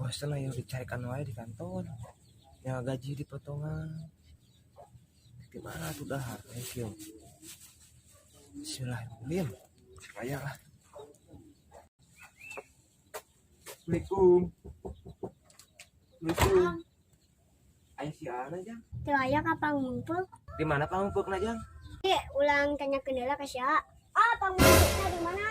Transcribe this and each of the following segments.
Bosen ayo dicarikan wae di kantor. Ya gaji dipotongan. Di mana tuh dahar? Thank you. Bismillahirrahmanirrahim. Raya lah. Assalamualaikum. Assalamualaikum. Ayo si Ana, Jang. Teu aya ka pangmumpuk. Di mana pangmumpukna, Jang? Ieu ulang tanya kendala ka sia. Ah, pangmumpukna di mana?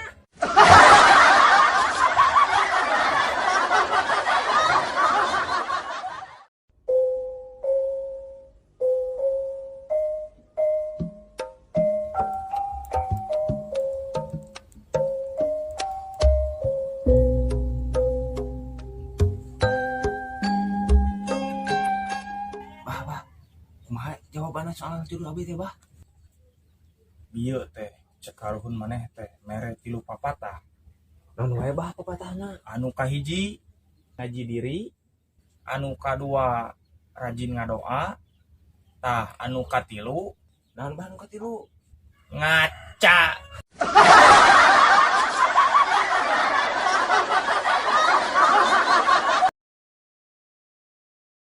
Bah, bah. Kumaha jawabanna soal jodoh abi teh, bah? Bieu teh cek karuhun maneh teh mere tilu papatah. Naon wae, bah, papatahna? Anu kahiji ngaji diri, anu kadua rajin ngadoa, tah anu katilu. Naon, bah, anu katilu? Ngaca.